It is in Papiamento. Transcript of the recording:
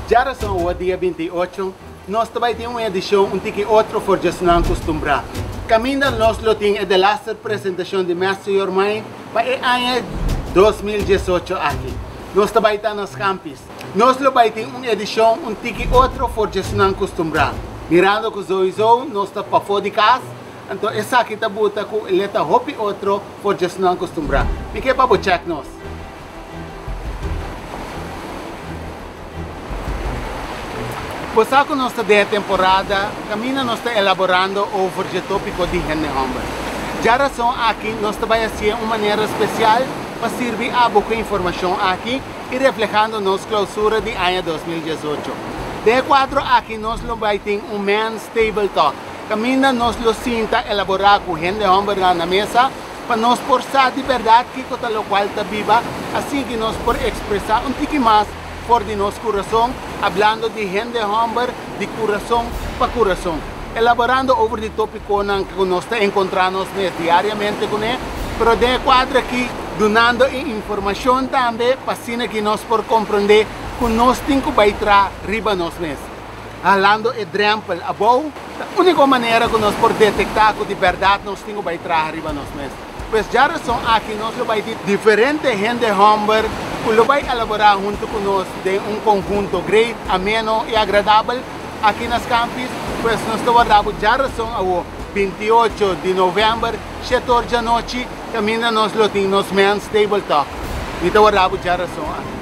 Djarason awor dia 28, nos ta bai tin un edishon un tiki otro for djesnan kustumbrá. Kaminda nos lo tin e delaster presentashon di Master Your Mind pa e aña 2018 aki. Nos ta bai ta na Scampis. Nos lo bai tin un edishon un tiki otro for djesnan kustumbrá. Mirando ku souiso nos ta pafó di kas, anto esaki ta buta ku e ta hopi otro for djesnan kustumbrá. Mi ke pa bo check nos. Bo sa ku nos ta den e temporada kaminda nos ta elaborando over dje tópiko di hende hòmber. Djarason aki nos ta bai hasié un manera spesial pa sirbi abo ku e informashon aki i reflehando nos klousura di aña 2018. Den e kuadro aki nos lo bai tin un Men's Table Talk kaminda nos lo sinta elaborá ku hende hòmbernan na mesa pa nos por sa di bèrdat kiko ta lokual ta biba, asin ki nos por ekspresá un tiki mas for di nos kurason, hablando di hende hòmber di kurason pa kurason, elaborando over di tópikonan ku nos ta enkontrá nos mes diariamente kuné, pero den e kuadro akí dunando e informashon tambe pa asina ki nos por komprondé ku nos tin ku bai traha riba nos mes. Halando e drèmpel abou ta úniko manera ku nos por detektá ku di bèrdat nos tin ku bai traha riba nos mes. Pues djarason aki nos lo bai tin diferente hende hòmber ku lo bai elaborá huntu ku nos den un konhunto great, ameno i agradabel aki na Scampis. Pues nos ta warda bo djarason awo, 28 di novèmber, shete or djanochi, kaminda nos lo tin nos Men's Table Talk. Mi ta warda bo djarason aki.